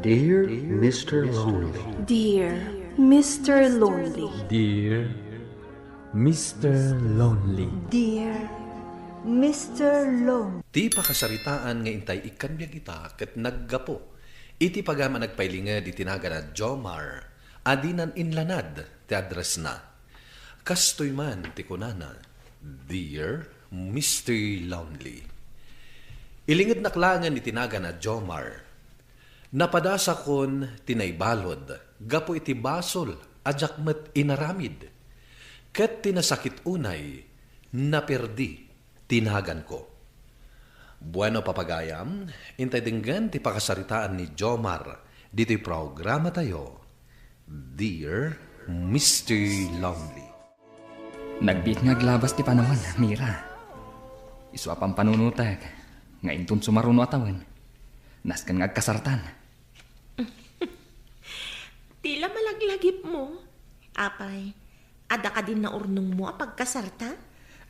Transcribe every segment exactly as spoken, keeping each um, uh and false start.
Dear Mister Lonely. Dear Mister Lonely. Dear Mister Lonely. Dear Mister Lonely. Ti pakasaritaan nga intay ikkan biag ita ket naggapu iti pagayam a nagpailinged iti nagan a Jomar a dinan inlanad ti addressna. Kastoy man ti kunana, "Dear Mister Lonely." Ilingednak laengen iti nagan a Jomar. Napadasakon ti naibalud gapu iti basol a diak met inaramid, ket ti nasakit unay, naperdi ti naganko. Bueno, papagayam, intay denggen ti pakasaritaan ni Jomar ditoy programatayo, Dear Mister Lonely. Nagbiit nga aglabas ti panawen, Mira. Isu a pampanunotek nga inton sumaruno a tawen, nasken nga agkasartan. Ti la malaglagipmo. Apay, adda kadin naurnongmo a pagkasarta?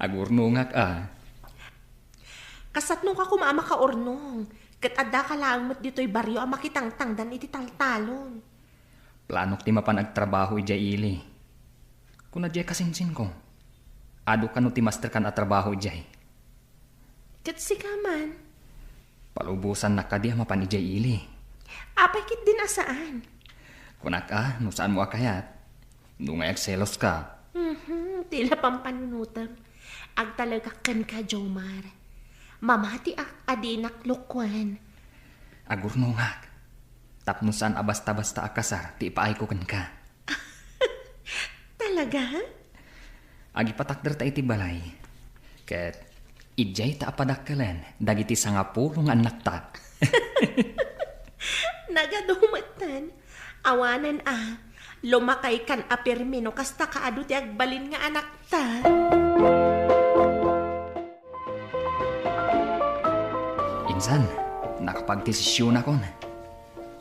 Agurnongak a. Kasatnoka koma a makaurnong, ket addaka laeng met ditoy barrio a makitangtangdan iti taltalon. Planok ti mapan agtrabaho idiay ili. Kuna diay kasinsinko, adu kano ti masterkan a trabaho idiay. Ket sika man? Palubosannak kadi a mapan idiay ili. Apay ketdin a saan? Kunak a, no saanmo a kayat, no ngay agseloska. Mhm, ti la pampanunotem. Agtalekak kenka, Jomar. Mamatiak a dinak lokuen. Agurnongak. Tapno saan a basta-basta a kasar ti ipaayko kenka. Talaga? Agipatakderta iti balay. Ket idiayta a padakkelen dagiti sangapulo nga annakta. Nagadu metten. Awanen a, lumakaykan a pirmi no kasta kaadu ti agbalin nga anakta. Insan, nakapagdesisionakon.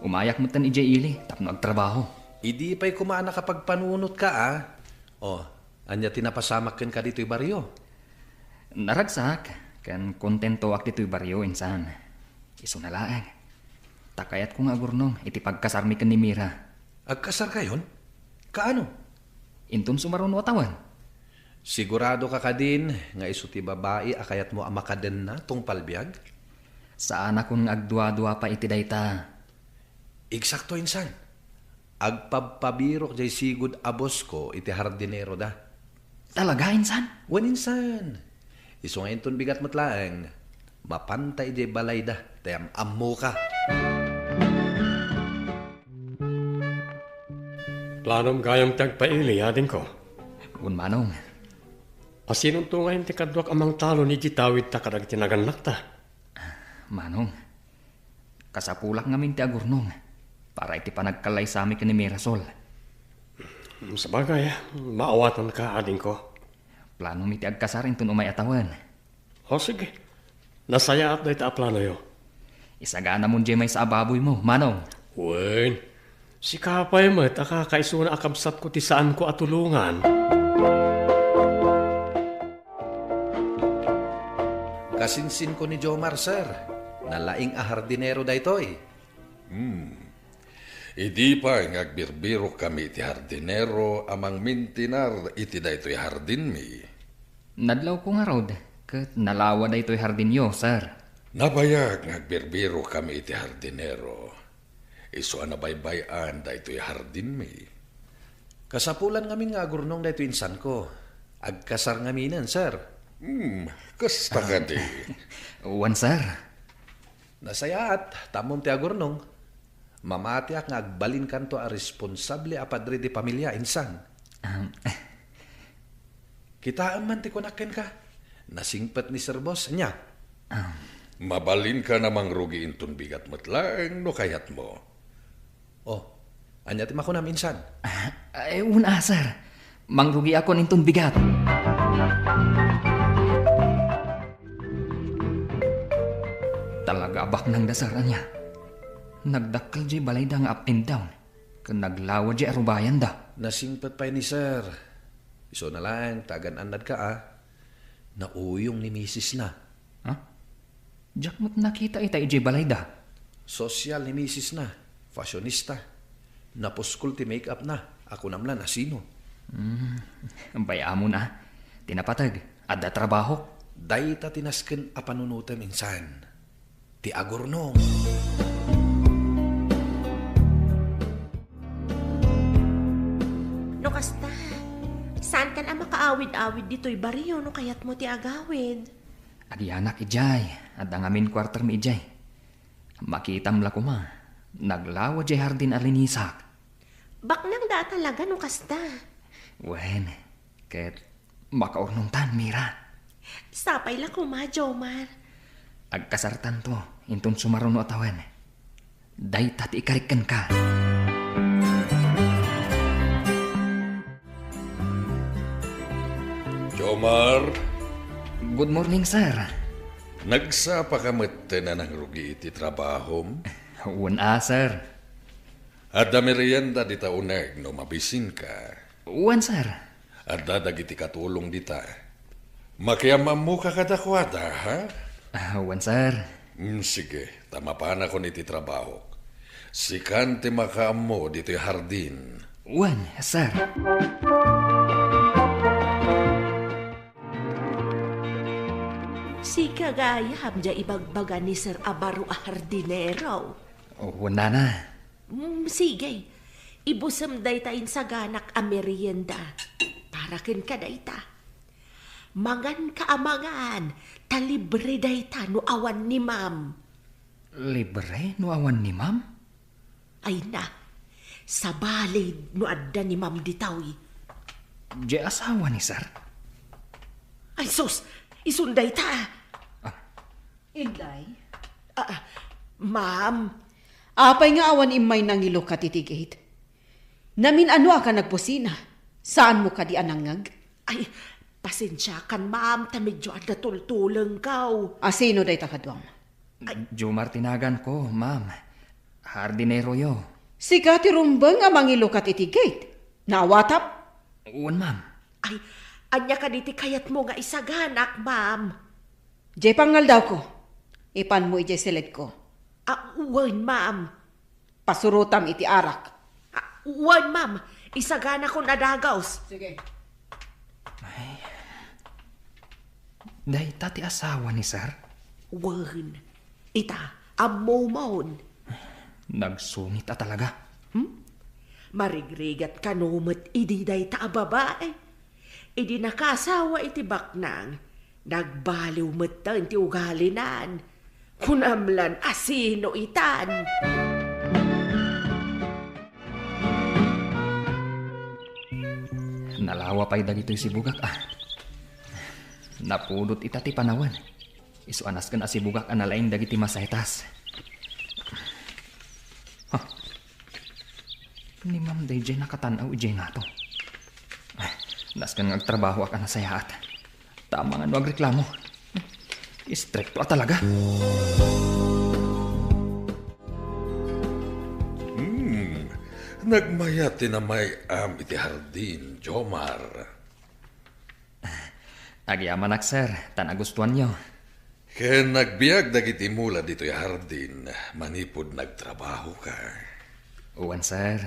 Umayak metten idiay ili tapno agtrabaho. Idi pay koma a nakapagpanunotka a. O, ania ti napasamak kenka ditoy barrio? Naragsak, ken kontentoak ditoy barrio, insan. Isuna laeng. Ta kayatko nga agurnong iti pagkasarmi ken ni Mira. Agkasarkayon? Kaano? Inton sumaruno a tawen. Siguradoka kadin nga isu ti babai a kayatmo a makadenna tungpal biag? Saanakon nga agduadua pay iti dayta. Eksakto, insan. Agpabpabirok diay sigud a bosko iti hardineroda. Talaga, insan? Wen, insan. Isu nga inton bigat met laeng, mapanta idiay balayda, ta am-ammoka. Planom gayam ti agpaili, adingko? Wen, manong. Asinonto ngayen ti kaduak a mangtalon iti tawidta kadagiti nagannakta? Manong, kasapulak ngamin ti agurnong para iti panagkallaysami ken ni Mirasol. Sabagay, maawatanka, adingko. Planomi ti agkasar inton umay a tawen. O, sige. Nasayaat dayta a planoyo. Isaganamon diay maysa a baboymo, manong. Wen, sika pay met a kakaisuna a kabsatko ti saanko a tulongan. Kasinsinko ni Jomar, sir. Nalaing a hardinero daytoy. Hmm. Idi pay nga agbirbirok kami iti hardinero a mangmintinar iti daytoy hardinmi. Nadlawko ngarud, ket nalawa daytoy hardinyo, sir. Nabayag nga agbirbirok kami iti hardinero. Isu a nabaybay-an daytoy hardinmi. Kasapulan ngamin nga agurnong daytoy insanko. Agkasar ngaminen, sir. Hmm, kasta kadi. Wen, sir. Nasayaat, tammom ti agurnong. Mamatiak nga agbalinkanto a responsable a padre di pamilia, insan. Um, Kitaem man ti kunak kenka. Nasingpet ni Sir Boss, ania? Um, Mabalinkan a mangrugi inton bigat met laeng no kayatmo. Oh, ania ti makunam, insan? Ah, eh, una, sir. Mangrugiakon inton bigat. Talaga a baknang da, sir, ania? Nagdakkel diay balayda nga up and down, ken naglawa diay arubayanda. Nasingpet pay ni sir. Isuna laeng ta agan-annadka a, nauyong ni misisna. Ha? Diak met nakita ita idiay balayda. Sosyal ni misisna. Fashionista. Napuskol ti make-up na. A kunam la no sino. Hmm, bay-am na. Ti napateg, adda trabaho. Dayta ti nasken a panunotem insan. Ti agurnong. No kasta, saankan a makaawid-awid ditoy barrio no kayatmo ti agawid? Agyanak idiay, adda ngamin quarter mi idiay. Makitam la koma, naglawa diay hardin a linisak. Baknang da talaga no kasta. Wen, ket makaurnongtan, Mira. Sapay la koma, Jomar. Agkasartanto, inton sumaruno a tawen. Dayta ti ikarik kenka. Jomar. Good morning, sir. Nagsapaka metten a nangrugi iti trabahom? Wen a, sir. Adda merienda dita uneg no mabisinka. Wen, sir. Adda dagiti katulong dita. Makiam-ammoka kadakuada, ha? Ah, wen, sir. Mm, sige, ta mapanakon iti trabahok. Sikan ti makaammo ditoy hardin. Wen, sir. Sika gayam diay ibagbaga ni Sir a baro a hardinero. Wen, nana. Mm, sige. Ibusem dayta insaganak a merienda. Para kenka dayta. Manganka a mangan, ta libre dayta no awan ni Ma'am. Libre no awan ni Ma'am? Ay na, sabali no adda ni Ma'am ditoy. Diay asawa ni Sir? Ay sus, isun dayta. Ah. Inday? Ah, Ma'am. Apay nga awan immay nangilukat iti gate? Namin-anoak a nagbusina. Saanmo kadi a nangngeg? Ay, pasensiakan, Ma'am, ta medyo adda tultulengko. A, sino dayta kaduam? Ay. Jomar ti naganko, Ma'am. Hardineroyo. Sika ti rumbeng a mangilukat iti gate. Naawatam? Wen, Ma'am. Ay, ania kadi ti kayatmo nga isaganak, Ma'am? Diay pangaldawko, ipanmo idiay seledko. Ah, wen, Ma'am. Pasurotam iti arak. Ah, wen, Ma'am. Isaganakon a dagus. Sige. Ay. Dayta ti asawa ni Sir? Wen. Ita, ammomon. Nagsungit a talaga. Hmm? Marigrigat kano met idi dayta a babai. Idi nakaasawa iti baknang, nagbaliw metten ti ugalinan. Kunam lan a sino itan. Nalawa pay dagitoy sibugak, ah. Napudot ita ti panawen. Isu a nasken a sibugak a nalaing dagiti masetas. Ha? Ni Ma'am daydiay nakatan-aw idiay ngato. Ah, nasken nga agtrabahoak a nasayaat. Tama nga no agreklamo. Istrikto a talaga. Hmm, nagmayat ti namay-am iti hardin, Jomar. Agyamanak, sir, ta nagustuanyo. Ken nagbiag dagiti mula ditoy hardin manipud nagtrabahoka. Wen, sir.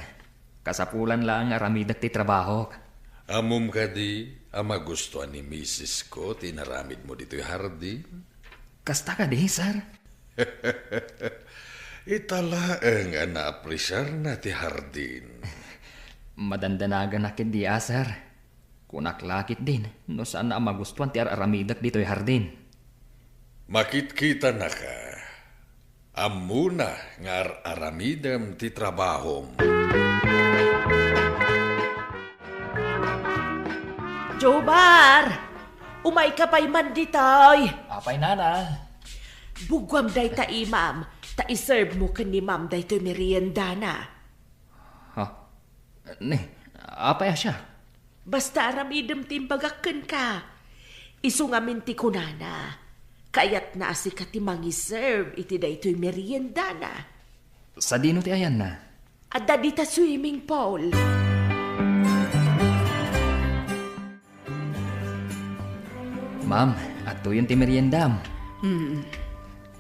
Kasapulan laeng nga aramidek ti trabahok. Ammom kadi a magustuan ni misisko ti inaramidmo ditoy hardin? Kasta kadi, sir? Ita laeng a naapresiarna ti hardin. Madandanaganak ketdi a, sir. Kunak la ketdin no saanna a magustuan ti ar-aramidek ditoy hardin. Makitkitanaka. Ammona nga ar-aramidem ti trabahom. Jomar! Umayka pay man ditoy! Apay, nana? Buguam dayta imam, ta iserve mo ken ni ma'am daytoy meriendana. Ha? Ni, apay a siak? Basta aramidem ti imbagak kenka. Isu ngamin ti kunana, kayatna a sika ti mangiserve iti daytoy meriendana. Sadino ti ayanna? Adda dita swimming pool. Ma'am, adtoyen ti meriendam. Mm.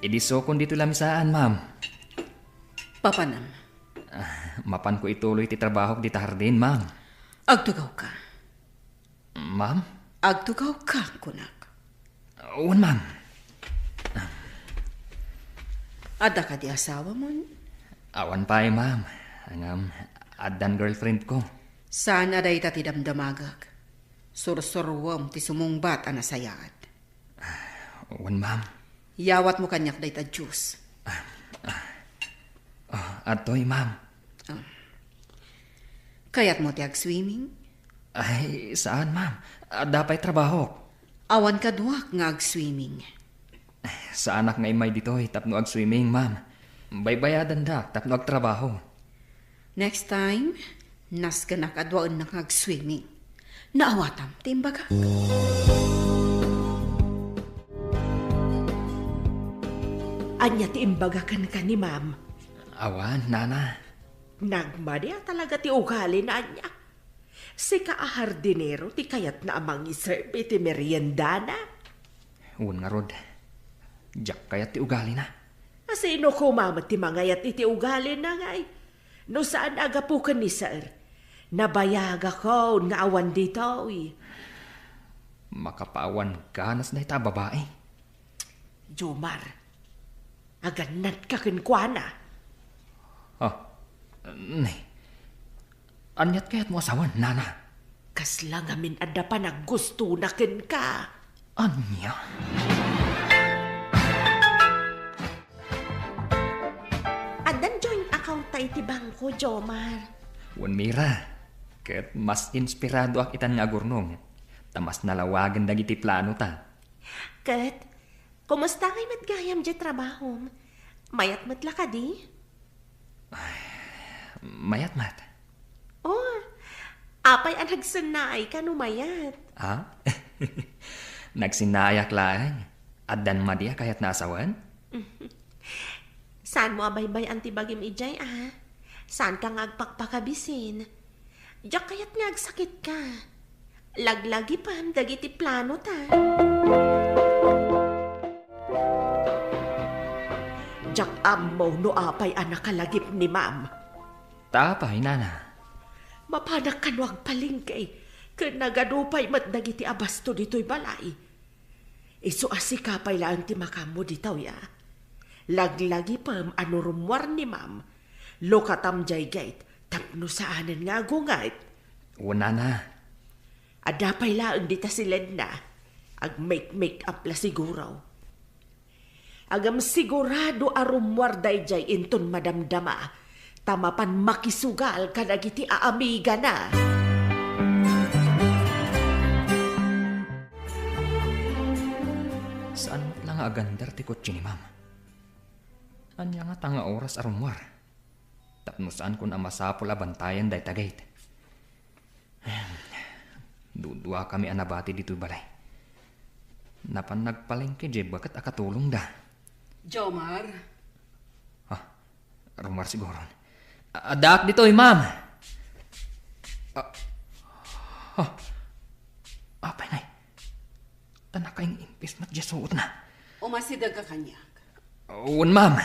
Idi sukon ditoy lamisaan, ma'am. Papanam. Ah, mapanko ituloy ti trabahok dita hardin, ma'am. Agtugawka. Ma'am? Agtugawka, kunak. Wen, ma'am. Adda kadi asawamon? Awan pay, ma'am. Ngem, addan girlfriend ko. Saan a dayta ti damdamagek. Sursuruem ti sumungbat a nasayaat. Wen, ma'am. Yawatmo kaniak dayta juice. Ah, adtoy, ma'am. Ah. Kayatmo ti agswimming? Ay, saan, ma'am. Adda pay trabahok. Awan kaduak nga agswimming. Saanak nga immay ditoy tapno agswimming, ma'am. Baybayadandak tapno agtrabaho. Next time, nasken a kaduaennak nga agswimming. Naawatam ti imbagak. Ania ti imbaga kenka ni ma'am? Awan, nana. Nagmadi a talaga ti ugalina, ania? Sika a hardinero ti kayatna a mangiserbi iti meriendana? Wen ngarud, diak kayat ti ugalina. A sino koma met ti mangayat iti ugalina, ngay? No saan a gapu ken ni Sir, nabayagakon nga awan ditoy. Makapaawan ganas dayta a babai. Jomar, agannatka kenkuana. Ah, ne. Aniat kayatmo a sawen, nana? Kasla ngamin adda panaggustona kenka. Ania? Addan joint account ta iti bangko, Jomar. Wen, Mira, ket mas inspiradoak itan nga agurnong, ta mas nalawagen dagiti planota. Ket, kumusta ngay met gayam diay trabahom? Mayat met la kadi? Ay, mayat met. Oh, apay a nagsennaayka no mayat? Ha? Nagsinnaayak laeng. Addan madi a kayatna a sawen? Saanmo a baybay-an ti bagim idiay, a? Saanka nga agpakpakabisin? Diak kayat nga agsakitka. Laglagipem dagiti planota. Diak ammo no apay a nakalagip ni Ma'am. Ta apay, nana? Mapanak kano agpalengke, ken nagadu pay met dagiti abasto ditoy balay. Isu a sika pay laeng ti makaammo ditoy, a. Laglagipem a no rummuar ni Ma'am, lukatam diay gate tapno saanen nga agunget. Wen, nana. Adda pay laeng dita siledna. Agmake-make up la siguro. Ngem sigurado a rummuar daydiay inton madamdama, ta mapan makisugal kadagiti aamigana. Saan met la nga agandar ti kotse ni Ma'am? Ania ngata nga oras a rummuar? Tapno saankon a masapul a bantayan dayta gate. Duduakami a nabati ditoy balay. Napan nagpalengke diay baket a katulongda. Jomar. Ah, rummuar siguron. A-, addaak ditoy, Ma'am. Ah, ah, apay ngay? Ta nakaing-impis met diay suotna. Umasidegka kaniak. Wen, Ma'am.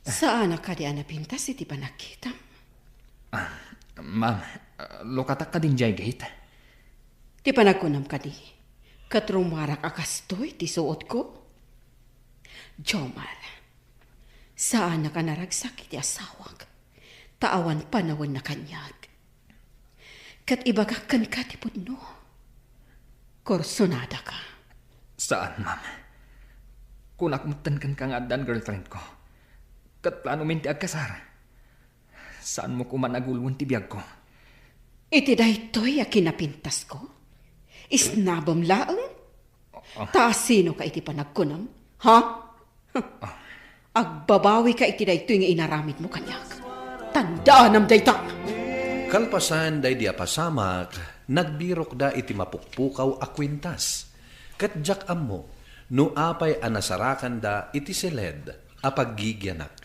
Saanak kadi a napintas iti panagkitam? Ah, ma'am, ah, lukatak kadin diay gate? Ti panagkunam kadi, ket rummuarak a kastoy ti suotko? Jomar, saanak a naragsak iti asawak, ta awan panawenna kaniak. Ket ibagak kenka ti pudno. Kursunadaka. Saan, ma'am. Kunak metten kenka nga addan girlfriendko. Ket planomin ti agkasar. Saanmo koman a guluen ti biagko. Iti daytoy a kinapintasko? Isnabem laeng? Ah. Ta sinoka iti panagkunam? Ha? Agbabawika iti daytoy nga inaramidmo kaniak. Tandaanam dayta! Kalpasan daydi a pasamak, nagbirokda iti mapukpukaw a kuintas. Ket diak ammo no apay a nasarakanda iti siled a paggigianak.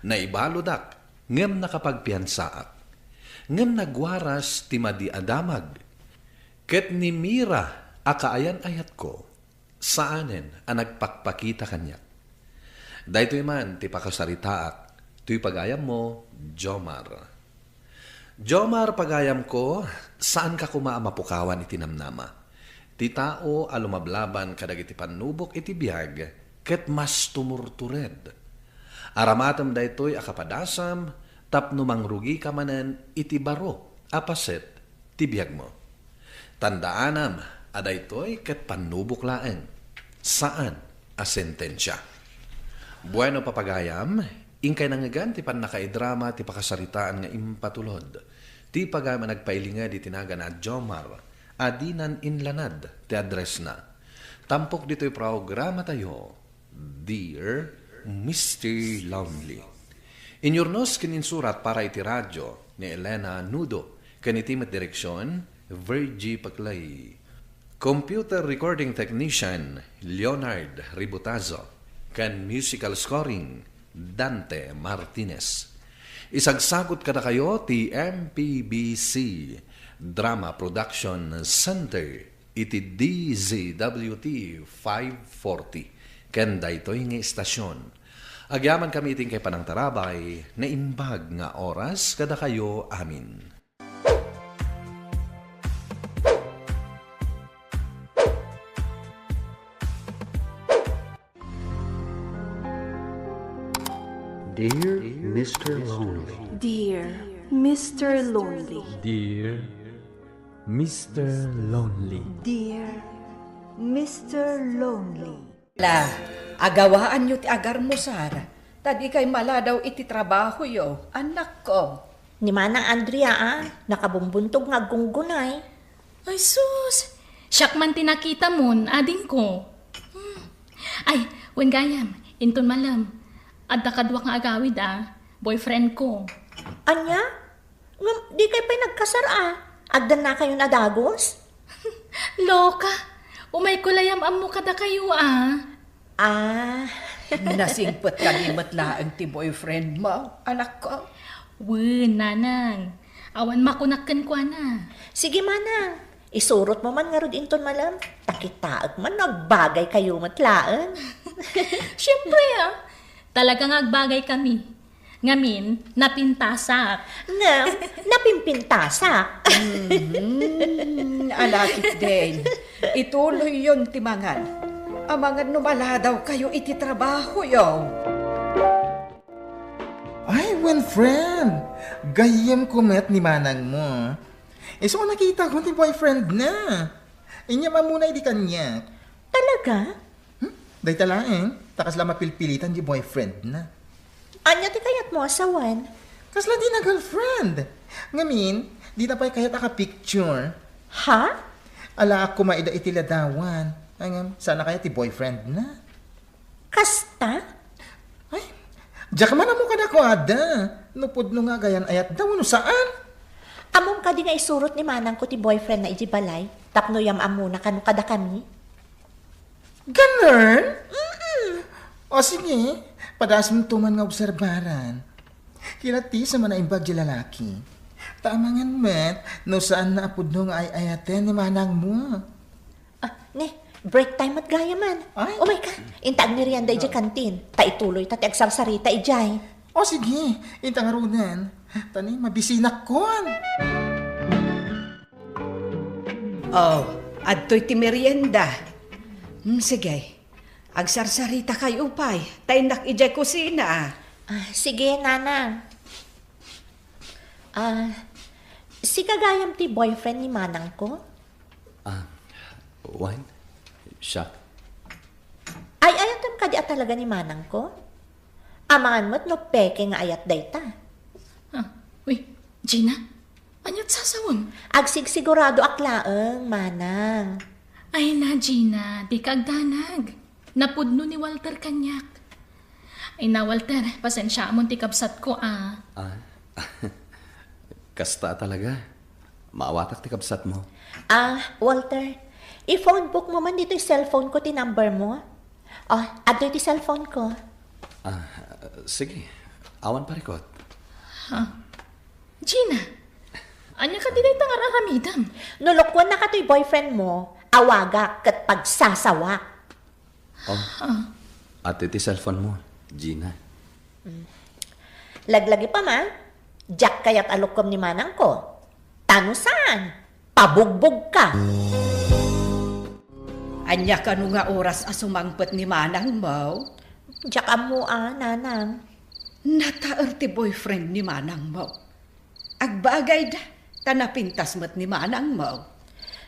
Naibalodak ngem nakapagpiansaak. Ngem nagwaras ti madi a damag. Ket ni Mira a kaayan-ayatko, saanen a nagpakpakita kaniak. Daytoy man ti pakasaritaak, toy pagayammo, Jomar. Jomar, pagayamko, saanka koma a mapukawan iti namnama. Ti tao a lumablaban kadagiti pannubok iti biag ket mas tumurtured. Aramatem daytoy a kapadasam tapno mangrugika manen iti baro a paset ti biagmo. Tandaanam a daytoy ket pannubok laeng, saan a sentensia. Bueno, papagayam, inkay nangngegan ti pannakaidrama ti pakasaritaan nga impatulod. Ti pagayam a nagpailinged iti nagan a Jomar a dinan inlanad ti addressna. Tampok ditoy programatayo, Dear Mister Lonely. Inyurnos ken insurat para iti radio ni Elena Nudo, ken iti met direksion, Virgie Paclay. Computer recording technician, Leonard Ributazo, ken musical scoring, Dante Martinez. Isagsagut kadakayo ti M P B C Drama Production Center iti D Z W T five forty, ken daytoy nga istasyon. Agyamankami iti inkay panangtarabay, naimbag nga oras kadakayo amin. Dear Mister Lonely. Dear Mister Lonely. Dear Mister Lonely. Dear Mister Lonely. La, agawaanyo ti agarmusar, ta dikay maladaw iti trabahoyo, anakko. Ni Manang Andrea, a, nakabumbuntog nga aggunggunay. Ay sus! Siak man ti nakitamon, adingko. Hmm. Ay, wen gayam, inton malem. Adda kaduak nga agawid, a, boyfriend ko. Ania? Ngem dikay pay nagkasar, a? Agdannakayon a dagus? Loka! Umayko la yam-ammo kadakayo, a. Ah. Nasingpet kami met laeng ti boyfriend mo, anakko. Wen, nanang. Awan makunak kenkuana. Sige, manang. Isurotmo man ngarud inton malem. Ta kitaek man no agbagaykayo met laeng. Siempre, a. Talaga nga agbagay kami. Ngamin, napintasak. Ngem, napimpintasak. Mhm. Alakip den. Ituloyyon ti mangan. Amangan no maladawkayo iti trabahoyo. Ay, wen, friend. Gayyemko met ni manangmo. Isu a nakitakon ti boyfriendna. Inyam-ammona idi kaniak. Talaga? Hmm? Dayta laeng, ta kasla mapilpilitan ti boyfriendna. Ania ti kayatmo a sawen? Kasla dina girlfriend. Ngamin, dina pay kayat a ka-picture. Ha? Alaak koma ida iti ladawan. Ngem, saan a kayat ti boyfriendna. Kasta? Ay, diak man ammo kadakuada no pudno nga agayan-ayatda wenno saan. Ammom kadi nga isurot ni manangko ti boyfriendna idiay balay tapno yam-ammona kano kadakami? Ganun? Mm-mm. O sige, padasmento man nga obserbaran. Kilatisom a naimbag ti lalaki. Ta amangan met no saanna a pudno nga ay-ayaten ni manangmo. Ah, ne, break time met gayamen. Ay. Umayka, inta agmerienda idiay kantin. Ta ituloyta ti agsarsarita idiay. O sige, inta ngaruden. Ta ne, mabisinakon. Oh, adtoy ti merienda. Hmm, sige. Agsarsaritakayo pay. Ta innak idiay kusina. Ah, sige, nanang. Ah, sika gayam ti boyfriend ni manangko? Ah, wen, siak. Ay-ayatem kadi a talaga ni manangko? Amangan met no peke nga ayat dayta. Ah, uy, Gina, aniat sasawem? Agsigsiguradoak laeng, manang. Ay na, Gina, dika agdanag. Napudno ni Walter kaniak. Ay na, Walter, pasensiamon ti kabsatko, a. Ah, kasta talaga. Maawatak ti kabsatmo. Ah, Walter, i-phone book mo man ditoy cellphone ko ti number mo. Oh, adtoy ti cellphone ko. Ah, sige. Awan parikot. Huh? Gina, ania kadi dayta nga ar-aramidem? No lokoennaka toy boyfriend mo, awagak ket pagsasawak. Oh. Huh? Adtoy ti cellphone mo. Gina. Laglagi pa man, diak kayat a lukkom ni manangko. Ta no saan, pabugbog ka. Ania kano nga oras a sumangpet ni manangmo? Diak ammo a, nanang. Nataer ti boyfriend ni manangmo. Agbagayda, ta napintas met ni manangmo.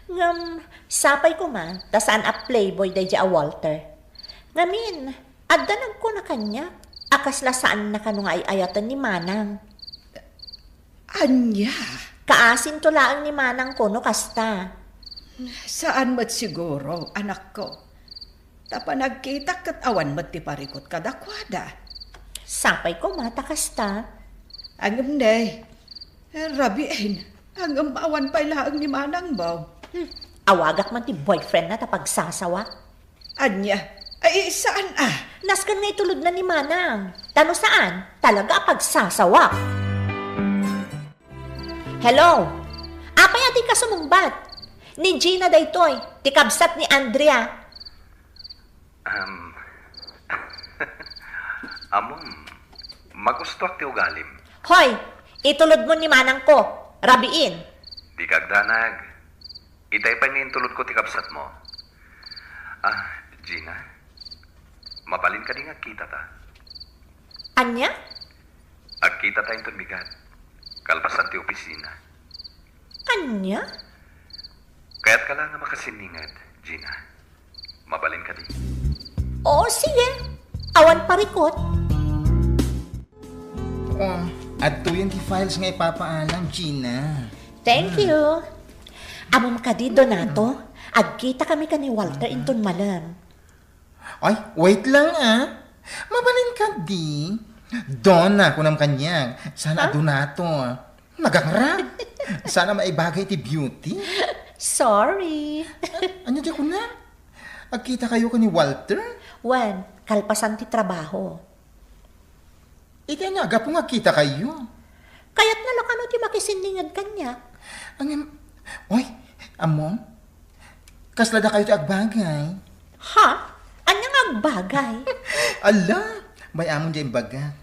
Ngem, sapay koma, ta saan a playboy daydi a Walter. Ngamin, adda nagkuna kaniak a kasla saanna kano nga ay-ayaten ni manang. Ania? Kaasinto laeng ni manangko no kasta. Saan met siguro, anakko. Ta panagkitak ket awan met ti parikut kadakuada. Sapay koma ta kasta. Ngem ne, rabiin, ngem awan pay laeng ni manangmo. Hmm, awagak man ti boyfriend na ta pagsasawak. Ania? Ay, saan a? Nasken nga itulodna ni manang. Ta no saan, talaga a pagsasawak. Hello? Apay a dika sumungbat? Ni Gina daytoy, ti kabsat ni Andrea. Um, Amom, magustuak ti ugalim. Hoy, itulodmo ni manangko, rabiin. Dika agdanag. Itay pay nga intulodko ti kabsatmo. Ah, Gina, mabalin kadi nga agkitata? Ania? Agkitata inton bigat, kalpasan ti opisina. Ania? Kayatka la nga makasinninged, Gina. Mabalin kadi? Oo, sige. Awan parikut. Oh, adtoyen ti files nga ipapaalam, Gina. Thank you. Ammom kadi, Donato, agkita kami ken ni Walter inton malem. Ay, wait lang, ah. Mabalin kadi. Donna, kunam kaniak. Saan a Donato. Nagangra. Saan a maibagay ti beauty. Sorry. Ania ti kunam? Agkita kayo ken ni Walter? Wen, kalpasan ti trabaho. Iti ania a gapu nga agkita kayo? Kayatna la kano ti makisinninged kaniak. Ngem, oy, ammom? Kasla dakayo ti agbagay. Ha? Ania nga agbagay? Ala, bay-amon diay imbagak.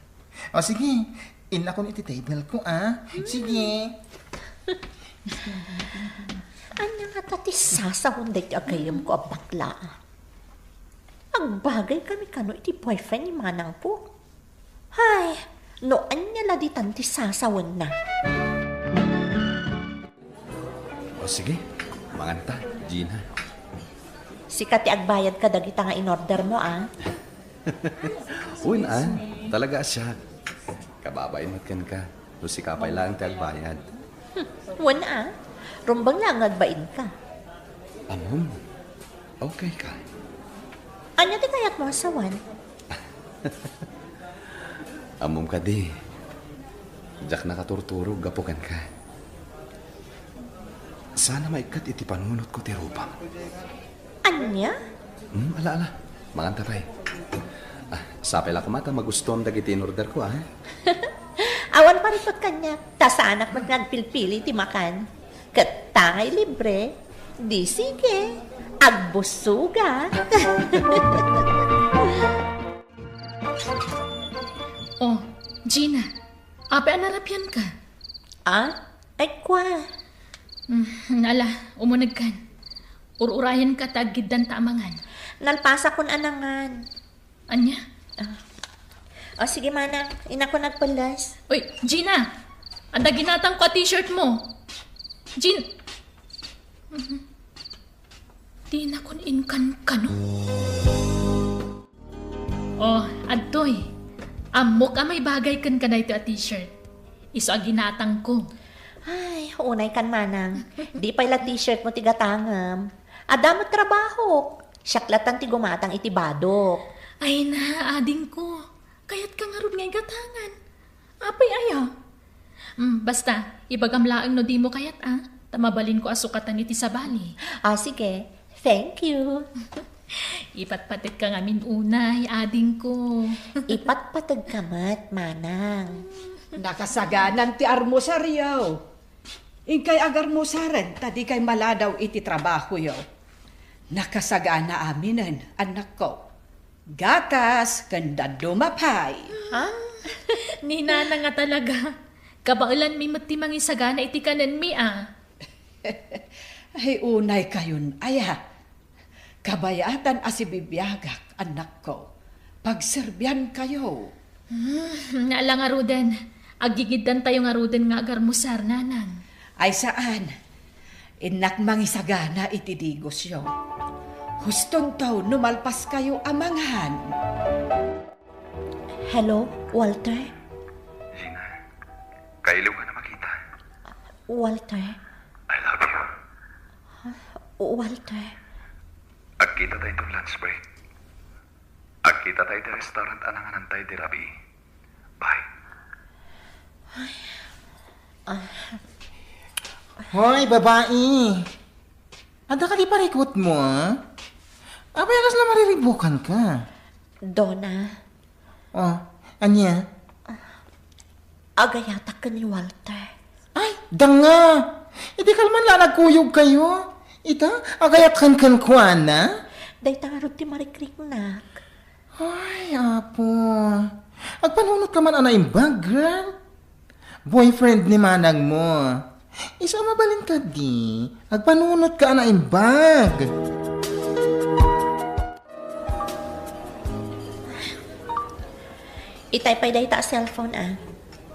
O sige, innakon iti table ko, ah. Sige. Ania ngata ti sasawen daytoy a gayyemko a bakla, ah? Agbagay kami kano iti boyfriend ni manangko. Hay, no ania la ditan ti sasawenna. O sige, manganta, Gina. Sika ti agbayad kadagita nga inordermo, ah. Wen, ah, talaga a siak. Kababain met kenka. No sika pay laeng ti agbayad. Hmm, wen, ah. Rumbeng laeng nga agbainka. Ammom, okay ka. Ania ti kayatmo a sawen? Ammom kadi, diak nakaturturog gapu kenka. Saan a maikkat iti panunotko ti rupam. Ania? Hmm, ala, ala. Manganta pay. Ah, sapay la koma ta magustuam dagiti inorderko, ah. Awan parikut kaniak, ta saanak met nga agpilpili ti makan. Ket ta ngay libre, di sige, agbusogak. Oh, Gina, apay a narabianka? Ah? Ay, kua. Mm, ala, umunegkan. Ur-urayenka ta aggiddanta a mangan. Nalpasakon a nangan. Ania? Ah. O, sige, manang. Innakon agpelles. Uy, Gina! Adda ginatangko a t-shirt mo. Gin-, Mhm. Dinakon inkankano. Oh, adtoy. Ammok a maibagay kenka daytoy a t-shirt. Isu a ginatangko. Ay, unaykan, manang. Di pay la t-shirt mo ti gatangem. Adda met trabahok. Siak latan ti gumatang iti badok. Ay na, adingko. Kayatka ngarud nga igatangan. Apay aya? Mm, basta, ibagam laeng no dimo kayat, a. Ta mabalinko a sukatan iti sabali. Ah, sige. Thank you. Ipatpategka ngamin unay, adingko. Ipatpategka met, manang. Nakasaganan ti armusaryo. Inkay agarmusaren ta dikay maladaw iti trabahoyo. Nakasagana aminen, annakko. Gatas ken dadduma pay. Ha? Ni Nana nga talaga. Kabaelanmi met ti mangisagana iti kanenmi, a. Ay, unay kayon, aya. Kabayatan a sibibiagak, annakko. Pagserbian kayo. Hmm, naala ngaruden. Aggigiddan tayo ngaruden nga agarmusar, Nanang. Ay, saan. Innak mangisagana iti digosyo. Hustonto no malpas kayo a mangan. Hello, Walter? Gina, kailiw ka na makita. Walter? I love you. Walter? Agkita tayo itong lunch break. Agkita tayo iti restaurant a nanganan tayo di rabii. Bye. Hoy, babae! Adda ka di parikutmo, a? Apay a kasla mariribukan ka? Dona. Oh, ania? Agayatak ken ni Walter. Ay, danga! Idi kalman la nagkuyog kayo. Ita, agayat kan kenkuana? Dayta ngarud ti marikriknak. Ay, Apo. Agpanunot ka man a naimbag, girl. Boyfriend ni manang mo. Isu a mabalin kadi, agpanunot ka a naimbag. Itay pay dayta a cellphone, a.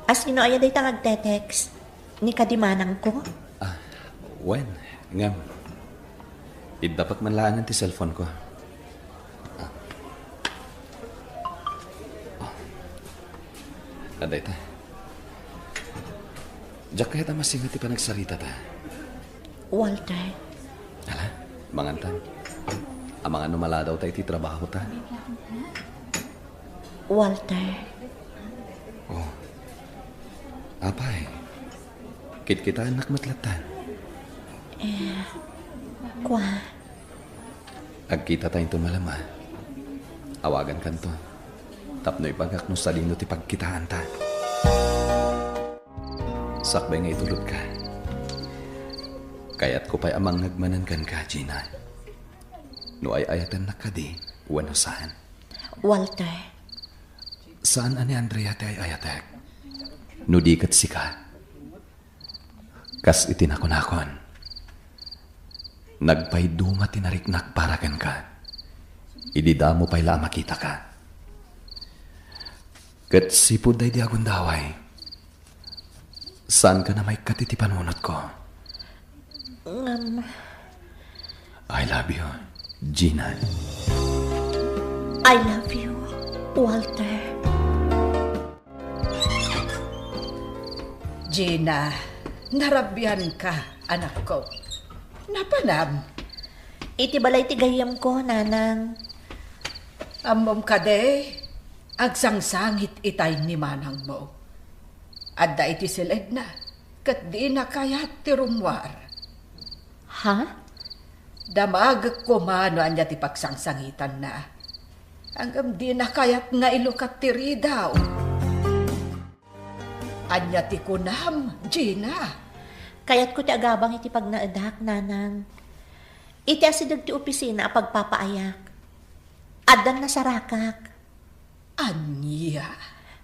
Asino aya dayta nga agte-text? Ni kadi manangko? Ah, wen, ngem, iddapek man laengen ti cellphone ko. Ah. Ah. Adda ita. Diak kayat a masinga ti panagsaritata. Walter. Ala, mangantan. Amangan no maladaw ta iti trabaho ta. Walter. Oh. Apay, kitkitaennak met lattan. Eh, kua. Agkita tayo inton malem, a. Awagankanto tapno ibagak no sadino ti pagkitaanta. Sakbay nga itulodka, kayatko pay a mangngeg manen kenka, Gina. No ay-ayatennak kadi wenno saan? Walter. Saan a ni Andrea ti ay-ayatek, no di ket sika. Kas iti nakunakon, nagpayduma ti nariknak para kenka. Idi damo pay la a makitaka. Ket sipud daydi a gundaway, saanka a maikkat iti panunotko. Ngem, I love you, Gina. I love you, Walter. Gina, narabianka, anakko. Napanam? Iti balay ti gayyemko, Nanang. Ammom kadi, agsangsangit itay ni manangmo. Adda iti siledna, ket dina kayat ti rummuar. Ha? Damagek koma no ania ti pagsangsangitanna. Ngem dina kayat nga ilukat ti ridaw. Ania ti kunam, Gina? Kayatko ti agabang iti pagnaedak, Nanang. Iti asideg ti opisina a pagpapaayak, addan nasarakak. Ania?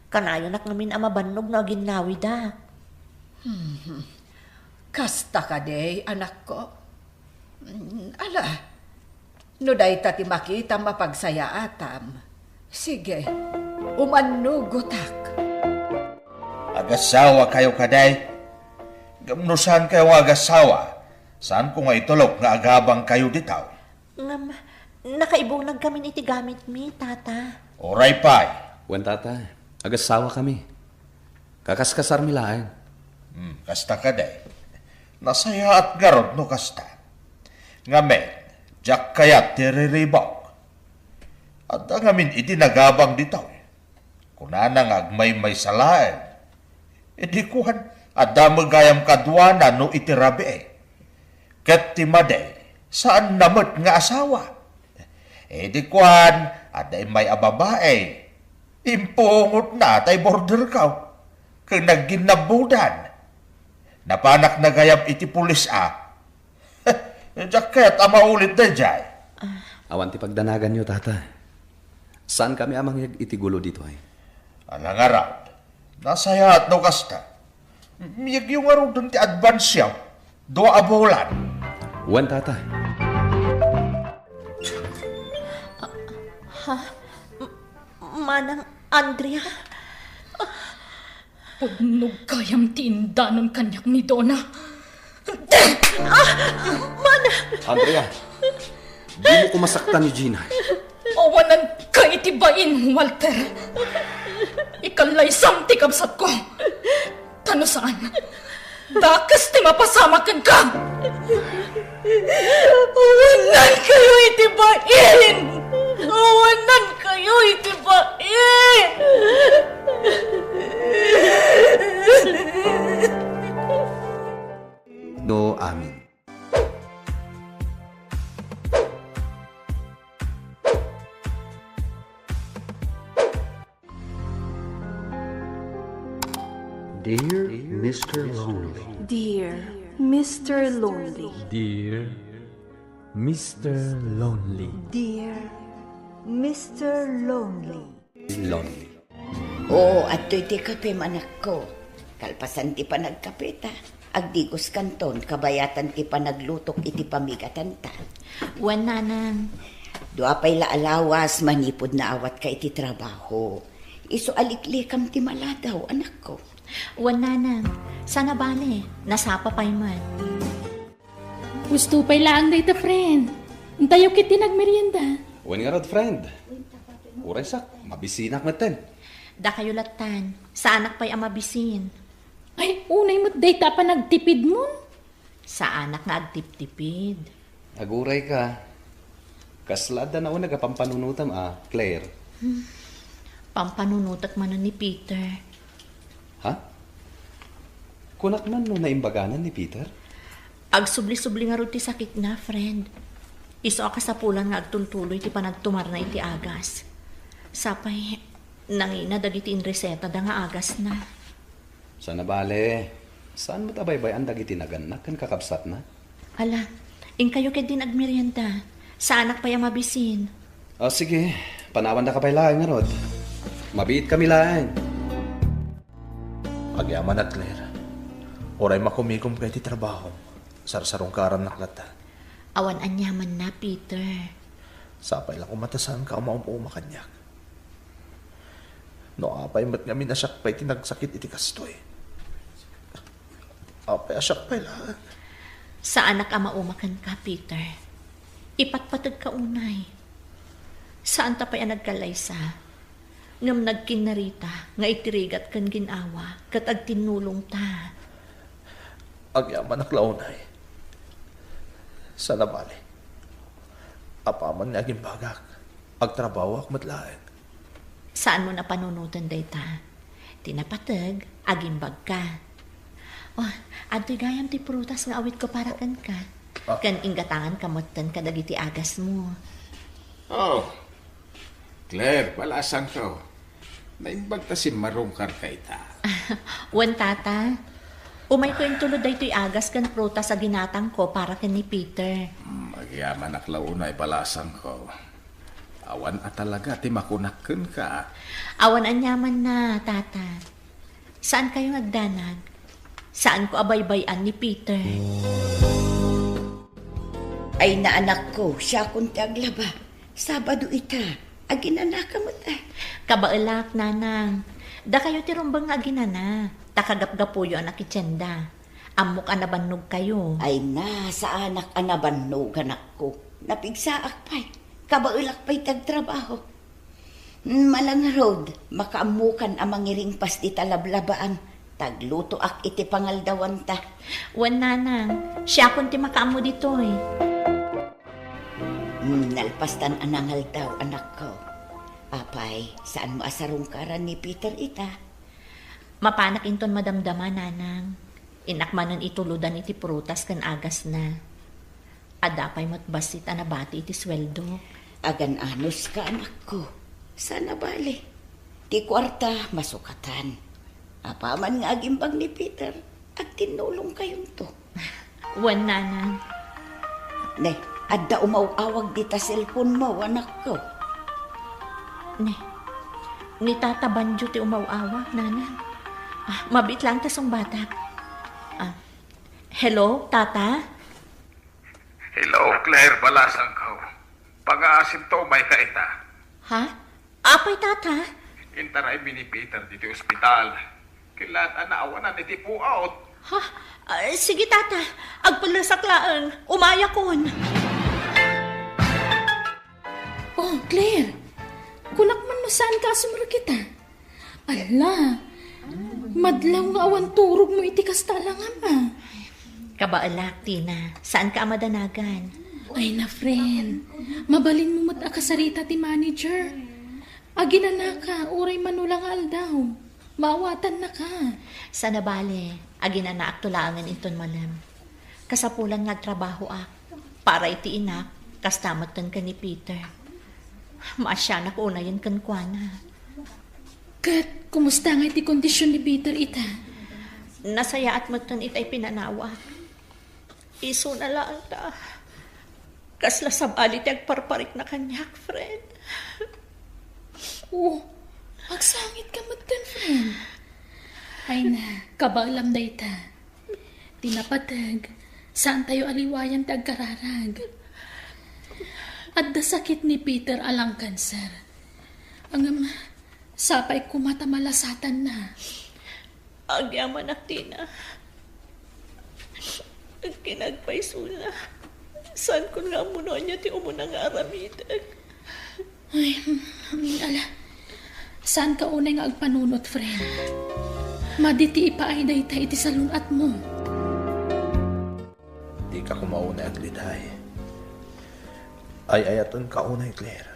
Kanayonak ngamin a mabannog no aginnawidak. Hmm. Kasta kadi, anakko? Mm, ala, no dayta ti makitam a pagsayaatam, sige, umannugotak. Agasawa kayo kadi? Ngem no saan kayo nga agasawa, saanko nga itulok nga agabang kayo ditaw? Ngem, nakaibunag kami iti gamitmi, Tata. Uray pay. Wen, Tata, agasawa kami. Kakaskasarmi laeng. Hmm, kasta kadi. Nasayaat ngarud no kasta. Ngamin, diak kayat ti riribuk. Adda ngamin idi nagabang ditoy. Kunana nga agmaymaysa laeng. Idi kuan, adda met gayam kaduana no iti rabii. Ket ti madi, saanna met nga asawa. Idi kuan, adda immay a babai. Impungotna tay borderko. Ken nagginnabbudan. Napanak na gayam iti pulis a. Diak ket a maulit daydiay. Awan ti pagdanaganyo, Tata. Saankami a mangngeg iti gulo ditoy. Ala ngarud, nasayaat no kasta. Miyegyo ngaruden ti advance-yo, dua a bulan. Wen, tata. Ha? M-, Manang Andrea? Pudnog gayam ti indanon kaniak ni Donna. Ah! Manang! Andrea, dimo ko masaktan ni Gina. Awananka iti bain, Walter. Ikallaysam ti kabsatko. Ta no saan, dakes ti mapasamak kenka. Awanankayo iti bain! Awanankayo iti bain! No, amin. Dear Mister Lonely. Dear Mister Lonely. Dear Mister Lonely. Dear Mister Lonely. Lonely. Oo, adtoy ti kapem, anakko. Kalpasan ti panagkapeta, agdigoskanton kabayatan ti panaglutok iti pamigatanta. Wen, nanang. Dua pay la a lawas manipud naawatka iti trabaho. Isu a liklikam ti maladaw, anakko. Wen, nanang. Saan a bale, nasapa pay met. Husto pay laeng dayta, friend. Intayo ketdi nagmerienda. Wen ngarud, friend. Uraysak, mabisinak metten. Dakayo lattan, saanak pay a mabisin. Ay, unay met dayta a panagtipidmon. Saanak nga agtiptipid. Agurayka. Kasla adda nauneg a pampanunotam a, Claire? Hmm. Pampanunotek manen ni Peter. Ha? Kunak man no naimbaganan ni Peter? Agsubli-subli ngarud ti sakitna, friend. Isu a kasapulan nga agtultuloy ti panagtumarna iti agas. Sapay, nangina dagiti inresetada nga agasna. Saan a bale, saan met a baybay-an dagiti naganna ken kakabsatna? Ala, inkayo ketdin agmerienda. Saanak pay a mabisin. Ah, sige, panawandaka pay laeng ngarud. Mabiitkami laeng. Agyamanak, Claire. Uray makumigomka iti trabahom, sarsarungkarannak latta. Awan aniamanna, Peter. Sapay la koma ta saanka a maum-uma kaniak. No apay met ngamin a siak pay ti nagsakit iti kastoy. Apay a siak pay laeng. Saanak a mauma kenka, Peter. Ipatpategka unay. Saanta pay a nagkallaysa. Ngem nagkinnarita nga iti rigat ken gin-awa ket agtinnulongta. Agyamanak la unay. Saan a bale. Apaman nga agimbagak, agtrabahoak met laeng. Saanmon a panunoten dayta. Ti napateg, agimbagka. Oh, adtoy gayam ti prutas nga awitko para kenka. Ah. Ken inggatanganka metten kadagiti agasmo. Oh, Claire, balasangko. Naimbag ta simmarungkarka ita. Wen, tata. Umayko intulod daytoy agas ken prutas a ginatangko para ken ni Peter. Hmm, agyamanak la unay, balasangko. Awan a talaga ti makunak kenka. Awan aniamanna, tata. Saankayo nga agdanag? Saanko a baybay-an ni Peter. Ay, naanakko, siakon ti aglaba. Sabado ita, aginanaka met, a. Kabaelak, nanang. Dakayo ti rumbeng nga aginana, ta kagapgapuyo a nakitienda. Ammok a nabannogkayo. Ay na, saanak a nabannog, anakko. Napigsaak pay. Kabaelak pay ti agtrabaho. Malangarud, makaammokan a mangiringpas dita lablabaan, ta aglutoak iti pangaldawanta. Wen, nanang, siakon ti makaammo ditoy. Hmm, nalpastan a nangaldaw, anakko. Apay, saanmo a sarungkaran ni Peter ita? Mapanak inton madamdama, nanang. Innak manen itulodan iti prutas ken agasna. Adda pay met bassit a nabati iti sueldo. Agan-anuska, anakko. Saan a bale. Ti kuarta, masukatan. Apaman nga agimbag ni Peter, agtinnulongkayonto. Wen, nanang. Ne, adda umaw-awag dita cellphone-mo, anakko. Ni, ni Tata Banjo ti umaw-awag, Nanang. Ah, mabiit laeng ta sungbatak. Ah, hello, Tata? Hello, Claire Balasangko. Pangaasim to, may ka ita. Ha? Apay, Tata? Intaraymi ni Peter ditoy ospital. Ket laeng a naawanan iti puot. Ha? Ah, sige, Tata. Agpellesak laeng. Umayakon. Oh, Claire! Kunak man no saanka a sumrekita. Ala, madlaw nga awan turogmo iti kasta a langam, a. Kabaelak, Tina. Saanka a madanagan. Ay na, friend. Mabalinmo met a kasarita ti manager. Aginanaka, uray mano la nga aldaw. Maawatannaka. Sana bale, aginanaakto laengen inton malem. Kasapulan nga agtrabahoak. Para iti inak, kasta metten ken ni Peter. Maasianak unayen kenkuana. Ket kumusta ngay ti kondision ni Peter ita? Nasayaat metten itay pinanawak. Isuna laeng ta kasla sabali ti agparparikna kaniak, friend. Oh, agsangitka metten, friend. Ay na, kabaelam dayta. Ti napateg, saantayo a liwayan ti agkararag. Adda sakit ni Peter a lung cancer. Ngem, sapay koma ta malasatanna. Agyamanak, Tina. Kinagpaysona. Saankon nga ammo no ania ti umuna nga aramidek. Ay, ala. Saanka unay nga agpanunot, friend. Madi ti ipaay dayta iti salun-atmo. Dika koma unay agliday. Ay-ayatenka unay, Claire.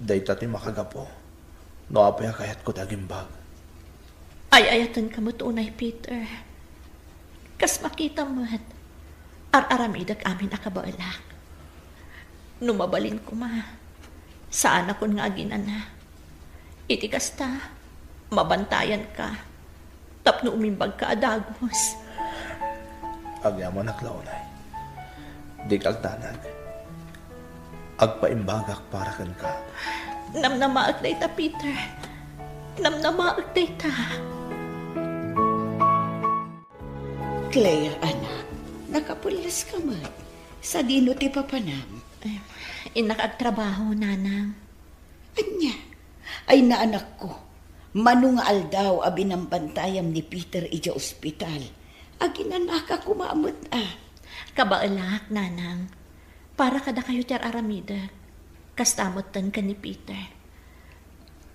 Dayta ti makagapu no apay a kayatko ti agimbag. Ay-ayatenka met unay, Peter. Kas makitam met, ar-aramidek amin a kabaelak. No mabalin koma, saanakon nga aginana. Iti kasta, mabantayanka tapno umimbagka a dagus. Agyamanak la unay. Dika agdanag. Agpaimbagak para kenka. Namnamaek dayta, Peter. Namnamaek dayta. Claire, anak, nakapulleska met. Sadino ti papanam? Ay, innak agtrabaho, Nanang. Ania? Ay na, anakko, mano nga aldaw a binambantayam ni Peter idiay ospital, aginanaka koma met a. Kabaelak, Nanang. Para kadakayo ti ar-aramidek. Kasta metten ken ni Peter.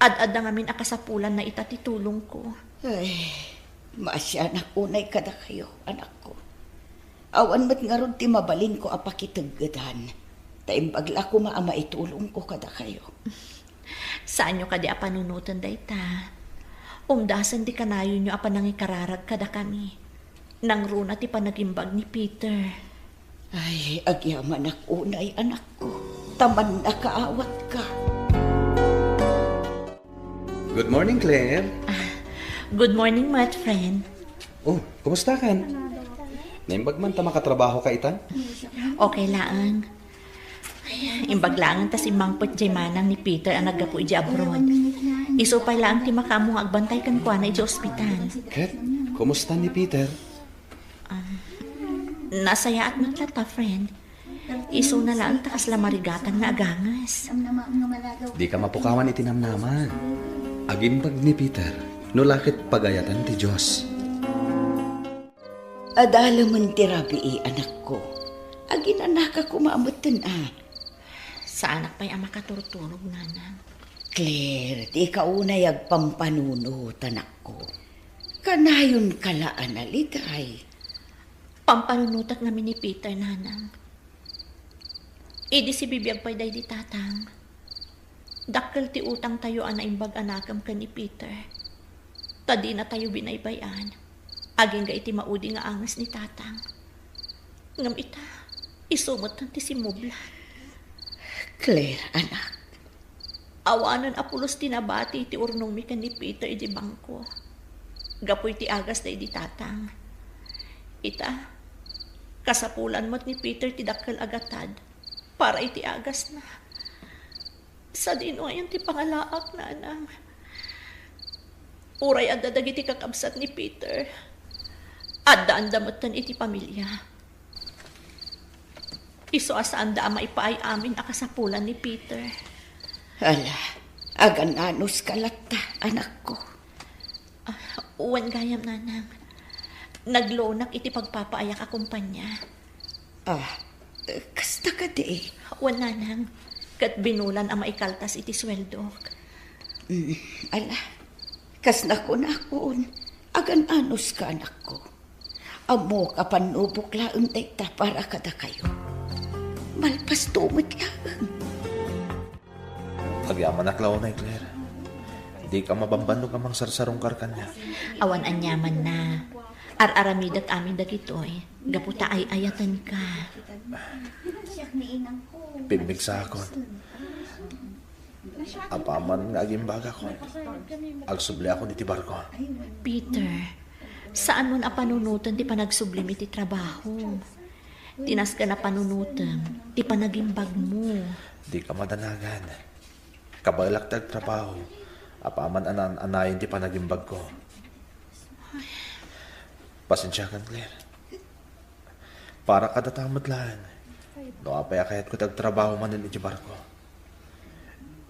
Ad-adda ngamin a kasapulanna ita ti tulongko. Ay, maasianak unay kadakayo, anakko. Awan met ngarud ti mabalinko a pakiteggedan, ta imbag la koma a maitulongko kadakayo. Saanyo kadi a panunoten dayta? Umdasen ti kanayonyo a panangikararag kadakami. Nangruna ti panagimbag ni Peter. Ay, agyamanak unay, anakko, ta mannakaawatka. Good morning, Claire. Ah, good morning, met friend. Oh, kumusta kan? Naimbag man ta makatrabaho ka itan? Okay laeng. Ay, imbag laeng ta simmangpet jay manang ni Peter a naggapu idiay abroad. Isu pay laeng ti makaammo nga agbantay kenkuana idiay ospital. Ket, kumusta ni Peter? Ah, nasayaat met latta, friend. Isuna laeng ta kasla marigatan nga aganges. Dika mapukawan iti namnama. Agimbag ni Peter, no la ket pagayatan ti Dios. Adalemen ti rabii, anakko. Aginanaka koma metten a. Saanak pay a makaturturog, nanang. Claire, dika unay agpampanunot, anakko. Kanayonka la a naliday. Pampanunotak ngamin ni Peter, nanang. Idi sibibiag pay daydi tatang, dakkel ti utangtayo a naimbag a nakem ken ni Peter. Ta dinatayo binaybay-an agingga iti maudi nga anges ni tatang. Ngem ita, isu metten ti simmublan. Claire, anak, awanen a pulos ti nabati ti urnongmi ken ni Peter idi bangko. Gapu iti agas daydi tatang. Ita, kasapulan met ni Peter ti dakkel a gatad para iti agasna. Sadino ayan ti pangalaak, nanang? Uray adda dagiti kakabsat ni Peter, addaanda metten iti pamilia. Isu a saanda a maipaay amin a kasapulan ni Peter. Ala, agan-anuska latta, anakko. Ah, wen gayam, nanang. Naglunak iti pagpapaayak a kompania. Ah, kasta kadi? Wen, nanang. Ket binulan a maikaltas iti sueldok. Mm, ala, kas nakunakon, agan-anuska, anakko. Ammok a pannubok laeng dayta para kadakayo. Malpasto met laeng. Agyamanak la unay, Claire. Dika mabambannog a mangsarsarungkar kaniak. Awan aniamanna. Ar-aramidek amin dagitoy gapu ta ay-ayatenka. Pimmigsaakon. Apaman nga agimbagakon, agsubliakon iti barko. Peter, saanmon a panunoten ti panagsublim iti trabahom. Ti nasken a panunotem ti panagimbagmo. Dika madanagan. Kabaelak ti agtrabaho, apaman a naan-anayen ti panagimbagko. Pasensiakan, Claire. Para kadata met laeng. No apay a kayatko ti agtrabaho manen iti barko,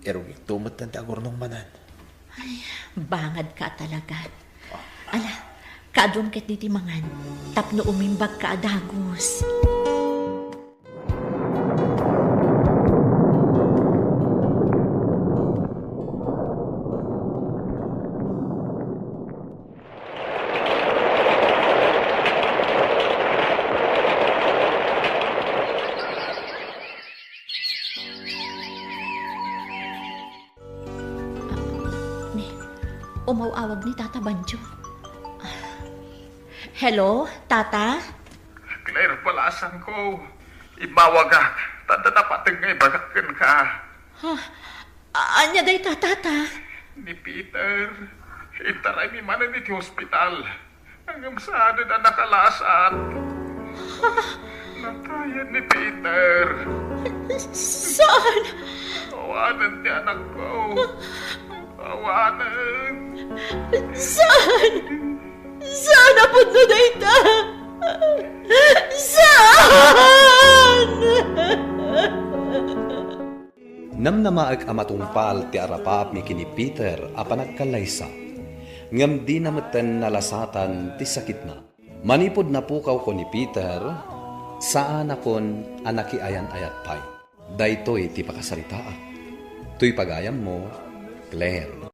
irugikto metten ti agurnong manen. Ay, bangadka a talaga. Ala, kaaduam ketdi ti mangan tapno umimbagka a dagus. Ni, umaw-awag ni Tata Banjo. Hello, Tata? Claire, balasangko. Immawagak, ta adda napateg nga ibagak kenka. Ha? A-, ania dayta, Tata? Ni Peter, intaraymi manen iti hospital. Ngem saan a nakalasat. Ha? Natayen ni Peter. Saan? Awanen ti anakko. Awanen. Saan? Saan a pudno dayta? Saan? Namnamaek a matungpal ti arapaapmi ken ni Peter a panagkallaysa, ngem dina metten nalasatan ti sakitna. Manipud napukawko ni Peter, saanakon a nakiayan-ayat pay. Daytoy ti pakasaritaak. Toy pagayammo, Claire.